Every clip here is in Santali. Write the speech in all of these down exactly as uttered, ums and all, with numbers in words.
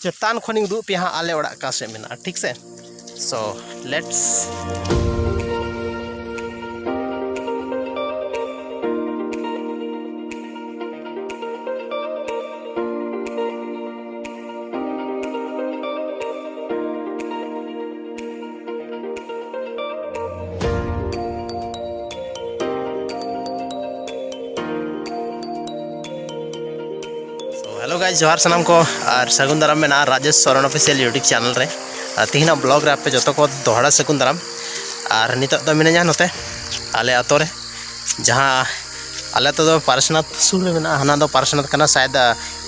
ᱪᱮᱛᱟᱱ ᱠᱷᱚᱱᱤᱧ ᱩᱫᱩᱜ ᱯᱮᱭᱟ ᱦᱟᱸᱜ ᱟᱞᱮ ᱚᱲᱟᱜ ᱚᱠᱟ ᱥᱮᱫ ᱢᱮᱱᱟᱜᱼᱟ, ᱴᱷᱤᱠ ᱥᱮ? So let's So hello guys, ᱡᱚᱦᱟᱨ ᱥᱟᱱᱟᱢ ᱠᱚ, ᱟᱨ ᱥᱟᱹᱜᱩᱱ ᱫᱟᱨᱟᱢ ᱢᱮᱱᱟᱜᱼᱟ Rajesh Soren official YouTube channel ᱨᱮ᱾ ᱟᱨ ᱛᱮᱦᱮᱧᱟᱜ ᱵᱞᱚᱜ ᱨᱮ ᱟᱯᱮ ᱡᱚᱛᱚ ᱠᱚ ᱫᱚᱦᱲᱟ ᱥᱟᱹᱜᱩᱱ ᱫᱟᱨᱟᱢ᱾ ᱟᱨ ᱱᱤᱛᱚᱜ ᱫᱚ ᱢᱤᱱᱟᱹᱧᱟ ᱱᱚᱛᱮ ᱟᱞᱮ ᱟᱛᱳ ᱨᱮ, ᱡᱟᱦᱟᱸ ᱟᱞᱮ ᱟᱛᱳ ᱫᱚ ᱯᱟᱨᱥᱱᱟᱛᱷ ᱥᱩᱨ ᱨᱮ ᱢᱮᱱᱟᱜᱼᱟ, ᱦᱟᱱᱟ ᱫᱚ ᱯᱟᱨᱥᱱᱟᱛᱷ ᱠᱟᱱᱟ, ᱥᱟᱭᱫ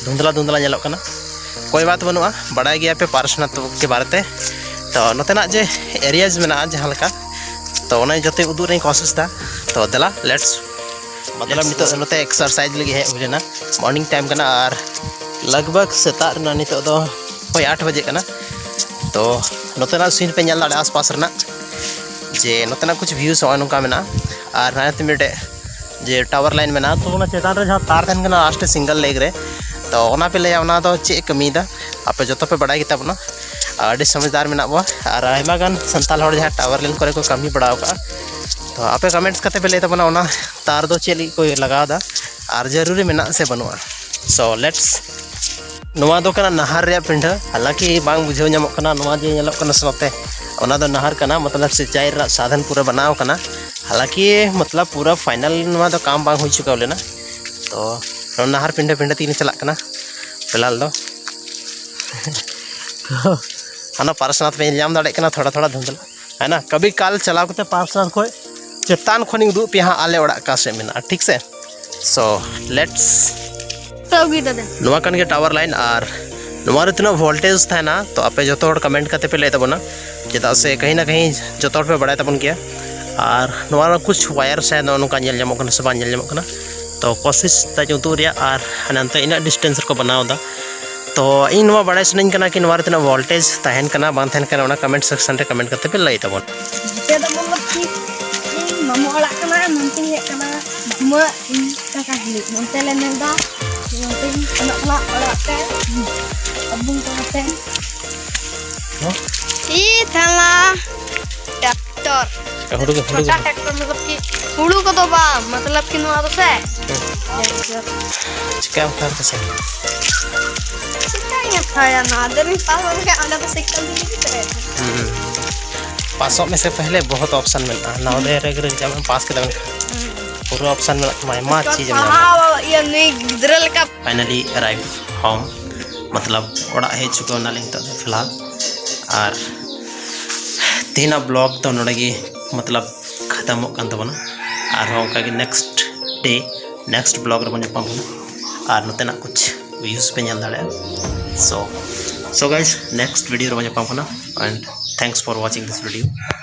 ᱫᱷᱩᱱᱫᱽᱞᱟ ᱫᱷᱩᱱᱫᱽᱞᱟ ᱧᱮᱞᱚᱜ ᱠᱟᱱᱟ᱾ ᱠᱚᱭ ᱵᱟᱛ ᱵᱟᱹᱱᱩᱜᱼᱟ, ᱵᱟᱲᱟᱭ ᱜᱮᱭᱟ ᱯᱮ ᱯᱟᱨᱥᱱᱟᱛᱷ ᱠᱮ ᱵᱟᱨᱮ ᱛᱮ᱾ ᱛᱚ ᱱᱚᱛᱮᱱᱟᱜ ᱡᱮ ᱮᱨᱤᱭᱟᱡᱽ ᱢᱮᱱᱟᱜᱼᱟ ᱡᱟᱦᱟᱸ ᱞᱮᱠᱟ, ᱛᱚ ᱚᱱᱟ ᱡᱚᱛᱚ ᱩᱫᱩᱜ ᱨᱮᱧ ᱠᱚᱥᱤᱥ ᱫᱟ᱾ ᱛᱚ ᱫᱮᱞᱟ, ᱞᱮᱴᱥ, ᱢᱚᱛᱞᱚᱵ ᱱᱤᱛᱚᱜ ᱫᱚ ᱱᱚᱛᱮ ᱮᱠᱥᱟᱨᱥᱟᱭᱤᱡᱽ ᱞᱟᱹᱜᱤᱫ ᱦᱮᱡ ᱦᱩᱭ ᱞᱮᱱᱟ᱾ ᱢᱚᱨᱱᱤᱝ ᱴᱟᱭᱤᱢ ᱠᱟᱱᱟ ᱟᱨ ᱞᱟᱜᱽ ᱵᱷᱟᱜᱽ ᱥᱮᱛᱟᱜ ᱨᱮᱱᱟᱜ ᱱᱤᱛᱚᱜ ᱫᱚ ᱦᱳᱭ ᱟᱴ ᱵᱟᱡᱮ ᱠᱟᱱᱟ᱾ ᱛᱚ ᱱᱚᱛᱮᱱᱟᱜ ᱥᱤᱱ ᱯᱮ ᱧᱮᱞ ᱫᱟᱲᱮᱭᱟᱜᱼᱟ ᱟᱥᱯᱟᱥ ᱨᱮᱱᱟᱜ, ᱡᱮ ᱱᱚᱛᱮᱱᱟᱜ ᱠᱩᱪ ᱵᱷᱤᱭᱩᱥ ᱱᱚᱜᱼᱚᱭ ᱱᱚᱝᱠᱟ ᱢᱮᱱᱟᱜᱼᱟ᱾ ᱟᱨ ᱱᱟᱛᱮ ᱢᱤᱫᱴᱮᱡ ᱡᱮ ᱴᱟᱣᱟᱨ ᱞᱟᱭᱤᱱ ᱢᱮᱱᱟᱜᱼᱟ, ᱛᱚ ᱚᱱᱟ ᱪᱮᱛᱟᱱ ᱨᱮ ᱡᱟᱦᱟᱸ ᱛᱟᱨ ᱛᱟᱦᱮᱱ ᱠᱟᱱᱟ ᱞᱟᱥᱴ ᱨᱮ ᱥᱤᱝᱜᱮᱞ ᱞᱮᱜᱽ ᱨᱮ, ᱛᱚ ᱚᱱᱟ ᱯᱮ ᱞᱟᱹᱭᱟ ᱚᱱᱟ ᱫᱚ ᱪᱮᱫ ᱮ ᱠᱟᱹᱢᱤᱭᱮᱫᱟ? ᱟᱯᱮ ᱡᱚᱛᱚ ᱯᱮ ᱵᱟᱲᱟᱭ ᱜᱮᱛᱟ ᱵᱚᱱᱟ, ᱟᱹᱰᱤ ᱥᱚᱢᱡᱷᱫᱟᱨ ᱢᱮᱱᱟᱜ ᱵᱚᱱᱟ᱾ ᱟᱨ ᱟᱭᱢᱟ ᱜᱟᱱ ᱥᱟᱱᱛᱟᱲ ᱦᱚᱲ ᱡᱟᱦᱟᱸ ᱴᱟᱣᱟᱨ ᱞᱟᱭᱤᱱ ᱠᱚᱨᱮ ᱠᱚ ᱠᱟᱹᱢᱤ ᱵᱟᱲᱟ ᱟᱠᱟᱫᱼᱟ, ᱛᱚ ᱟᱯᱮ ᱠᱚᱢᱮᱱᱴᱥ ᱠᱟᱛᱮ ᱯᱮ ᱞᱟᱹᱭ ᱛᱟᱵᱚᱱᱟ ᱚᱱᱟ ᱛᱟᱨ ᱫᱚ ᱪᱮᱫ ᱞᱟᱹᱜᱤᱫ ᱠᱚ ᱞᱟᱜᱟᱣ ᱮᱫᱟ ᱟᱨ ᱡᱟᱹᱨᱩᱨᱤ ᱢᱮᱱᱟᱜᱼᱟ ᱥᱮ ᱵᱟᱹᱱᱩᱜᱼᱟ᱾ So let's, ᱱᱚᱣᱟ ᱫᱚ ᱠᱟᱱᱟ ᱱᱟᱦᱟᱨ ᱨᱮᱭᱟᱜ ᱯᱤᱸᱰᱟᱹ, ᱦᱟᱞᱟᱸᱠᱤ ᱵᱟᱝ ᱵᱩᱡᱷᱟᱹᱣ ᱧᱟᱢᱚᱜ ᱠᱟᱱᱟ ᱱᱚᱣᱟ ᱡᱮ ᱧᱮᱞᱚᱜ ᱠᱟᱱᱟ ᱥᱮ ᱱᱚᱛᱮ, ᱚᱱᱟ ᱫᱚ ᱱᱟᱦᱟᱨ ᱠᱟᱱᱟ, ᱢᱚᱛᱞᱚᱵ ᱥᱤᱸᱪᱟᱭ ᱨᱮᱱᱟᱜ ᱥᱟᱫᱷᱚᱱ ᱯᱩᱨᱟᱹ ᱵᱮᱱᱟᱣ ᱠᱟᱱᱟ᱾ ᱦᱟᱞᱟᱸᱠᱤ ᱢᱚᱛᱞᱚᱵ ᱯᱩᱨᱟᱹ ᱯᱷᱟᱭᱱᱟᱞ ᱱᱚᱣᱟ ᱫᱚ ᱠᱟᱢ ᱵᱟᱝ ᱦᱩᱭ ᱪᱩᱠᱟᱹᱣ ᱞᱮᱱᱟ᱾ ᱛᱚ ᱱᱟᱦᱟᱨ ᱯᱤᱸᱰᱟᱹ ᱯᱤᱸᱰᱟᱹ ᱛᱮᱜᱮ ᱪᱟᱞᱟᱜ ᱠᱟᱱᱟ ᱯᱷᱤᱞᱦᱟᱞ ᱫᱚ᱾ ᱦᱟᱱᱟ ᱯᱟᱨᱥᱱᱟᱛᱷ ᱯᱮ ᱧᱮᱞ ᱧᱟᱢ ᱫᱟᱲᱮᱭᱟᱜ ᱠᱟᱱᱟ, ᱛᱷᱚᱲᱟ ᱛᱷᱚᱲᱟ ᱫᱷᱩᱸᱫᱷᱞᱟ ᱦᱮᱸ ᱱᱟ᱾ ᱠᱟᱵᱷᱤ ᱠᱟᱞ ᱪᱟᱞᱟᱣ ᱠᱟᱛᱮ ᱯᱟᱨᱥᱱᱟᱛᱷ ᱠᱷᱚᱡ ᱪᱮᱛᱟᱱ ᱠᱷᱚᱱᱤᱧ ᱩᱫᱩᱜ ᱯᱮᱭᱟ ᱦᱟᱸᱜ ᱟᱞᱮ ᱚᱲᱟᱜ ᱚᱠᱟ ᱥᱮᱫ ᱢᱮᱱᱟᱜᱼᱟ, ᱴᱷᱤᱠ ᱥᱮ? So let's, ᱱᱚᱣᱟ ᱠᱟᱱ ᱜᱮᱭᱟ ᱴᱟᱣᱟᱨ ᱞᱟᱭᱤᱱ᱾ ᱟᱨ ᱱᱚᱣᱟ ᱨᱮ ᱛᱤᱱᱟᱹᱜ ᱵᱷᱳᱞᱴᱮᱡᱽ ᱛᱟᱦᱮᱱᱟ, ᱛᱚ ᱟᱯᱮ ᱡᱚᱛᱚ ᱦᱚᱲ ᱠᱚᱢᱮᱱᱴ ᱠᱟᱛᱮ ᱯᱮ ᱞᱟᱹᱭ ᱛᱟᱵᱚᱱᱟ, ᱪᱮᱫᱟᱜ ᱥᱮ ᱠᱟᱹᱦᱤ ᱱᱟ ᱠᱟᱹᱦᱤ ᱡᱚᱛᱚ ᱦᱚᱲ ᱯᱮ ᱵᱟᱲᱟᱭ ᱛᱟᱵᱚᱱ ᱜᱮᱭᱟ᱾ ᱟᱨ ᱱᱚᱣᱟ ᱨᱮ ᱠᱩᱪ ᱣᱟᱭᱟᱨ ᱥᱮ ᱱᱚᱜᱼᱚ ᱱᱚᱝᱠᱟ ᱧᱮᱞ ᱧᱟᱢᱚᱜ ᱠᱟᱱᱟ ᱥᱮ ᱵᱟᱝ ᱧᱮᱞ ᱧᱟᱢᱚᱜ ᱠᱟᱱᱟ, ᱛᱚ ᱠᱚᱥᱤᱥ ᱛᱟᱧ ᱩᱫᱩᱜ ᱨᱮᱭᱟᱜ᱾ ᱟᱨ ᱦᱟᱱᱮ ᱦᱟᱱᱛᱮ ᱤᱱᱟᱹᱜ ᱰᱤᱥᱴᱮᱱᱥ ᱨᱮᱠᱚ ᱵᱮᱱᱟᱣ ᱮᱫᱟ, ᱛᱚ ᱤᱧ ᱱᱚᱣᱟ ᱵᱟᱲᱟᱭ ᱥᱟᱱᱟᱧ ᱠᱟᱱᱟ ᱠᱤ ᱱᱚᱣᱟ ᱨᱮ ᱛᱤᱱᱟᱹᱜ ᱵᱷᱳᱞᱴᱮᱡᱽ ᱛᱟᱦᱮᱱ ᱠᱟᱱᱟ ᱵᱟᱝ ᱛᱟᱦᱮᱱ ᱠᱟᱱᱟ, ᱚᱱᱟ ᱠᱚᱢᱮᱱᱴ ᱥᱮᱠᱥᱚᱱ ᱨᱮ ᱠᱚᱢᱮᱱᱴ ᱠᱟᱛᱮ ᱯᱮ ᱞᱟᱹᱭ ᱛᱟᱵᱚᱱ᱾ ᱱᱚᱛᱮ ᱫᱚ ᱢᱚᱛᱞᱚᱵ ᱠᱤ ᱤᱧ ᱢᱟᱢᱩ ᱚᱲᱟᱜ ᱠᱟᱱᱟ, ᱱᱚᱱᱛᱮᱧ ᱦᱮᱡ ᱠᱟᱱᱟ ᱜᱷᱩᱢᱟᱹᱜ ᱤᱧ ᱠᱟᱠᱟ ᱦᱤᱞᱤ᱾ ᱱᱚᱱᱛᱮ ᱞᱮ ᱢᱮᱱᱫᱟ ᱱᱚᱱᱛᱮᱧ ᱥᱮᱱᱚᱜ ᱠᱟᱱᱟ ᱚᱲᱟᱜ ᱛᱮ᱾ ᱤ ᱛᱷᱟᱞᱟ ᱴᱨᱟᱠᱴᱚᱨ᱾ ᱦᱩᱲᱩ ᱜᱮ, ᱦᱩᱲᱩ ᱜᱮ᱾ ᱪᱷᱳᱴᱟ ᱴᱨᱟᱠᱴᱚᱨ ᱢᱚᱛᱞᱚᱵ ᱠᱤ ᱦᱩᱲᱩ ᱠᱚᱫᱚ ᱵᱟᱝ, ᱢᱚᱛᱞᱚᱵ ᱠᱤ ᱱᱚᱣᱟ ᱫᱚ ᱥᱮ᱾ ᱪᱤᱠᱟᱹ ᱚᱱᱠᱟ ᱠᱟᱛᱮ ᱥᱮ? ᱪᱤᱠᱟᱹᱧ ᱦᱟᱛᱟᱭᱟ ᱱᱚᱣᱟ ᱫᱚ? ᱨᱤᱧ ᱯᱟᱥ ᱞᱮᱱᱠᱷᱟᱱ ᱚᱸᱰᱮ ᱫᱚ ᱥᱟᱭᱠᱮᱞ ᱛᱮᱜᱮ ᱤᱫᱤ ᱛᱚᱨᱟᱭᱟ᱾ ᱦᱩᱸ᱾ ᱯᱟᱥᱚᱜ ᱢᱮ ᱥᱮ ᱯᱮᱦᱞᱮ, ᱵᱚᱦᱩᱛ ᱚᱯᱥᱟᱱ ᱢᱮᱱᱟᱜᱼᱟ᱾ ᱱᱚᱣᱚᱫᱚᱭ ᱨᱮ ᱮᱠᱡᱟᱢ ᱯᱟᱥ ᱠᱮᱫᱟ ᱢᱮᱱᱠᱷᱟᱱ ᱯᱩᱨᱟᱹ ᱚᱯᱥᱟᱱ ᱢᱮᱱᱟᱜ ᱛᱟᱢᱟ, ᱟᱭᱢᱟ ᱪᱤᱡᱽ ᱮᱢ ᱧᱟᱢᱟ᱾ ᱯᱟᱲᱦᱟᱣ ᱤᱭᱟᱹ ᱱᱩᱭ ᱜᱤᱫᱽᱨᱟᱹ ᱞᱮᱠᱟ᱾ Finally arrive home, ᱢᱚᱛᱞᱚᱵ ᱚᱲᱟᱜ ᱦᱮᱡ ᱪᱩᱠᱟᱹᱣ ᱱᱟᱞᱤᱧ ᱱᱤᱛᱚᱜ ᱫᱚ ᱯᱷᱤᱞᱦᱟᱞ᱾ ᱟᱨ ᱛᱮᱦᱮᱧᱟᱜ ᱵᱞᱚᱜ ᱫᱚ ᱱᱚᱰᱮ ᱜᱮ ᱢᱚᱛᱞᱚᱵ ᱠᱷᱟᱛᱟᱢᱚᱜ ᱠᱟᱱ ᱛᱟᱵᱚᱱᱟ᱾ ᱟᱨᱦᱚᱸ ᱚᱱᱠᱟ ᱜᱮ ᱱᱮᱠᱥᱴ ᱰᱮ ᱱᱮᱠᱥᱴ ᱵᱞᱚᱜ ᱨᱮᱵᱚᱱ ᱧᱟᱯᱟᱢ ᱠᱟᱱᱟ᱾ ᱟᱨ ᱱᱚᱛᱮᱱᱟᱜ ᱠᱩᱪ ᱵᱷᱤᱭᱩᱥ ᱯᱮ ᱧᱮᱞ ᱫᱟᱲᱮᱭᱟᱜᱼᱟ᱾ So, so guys, next video ᱨᱮᱵᱚᱱ ᱧᱟᱯᱟᱢ ᱠᱟᱱᱟ, and thanks for watching this video.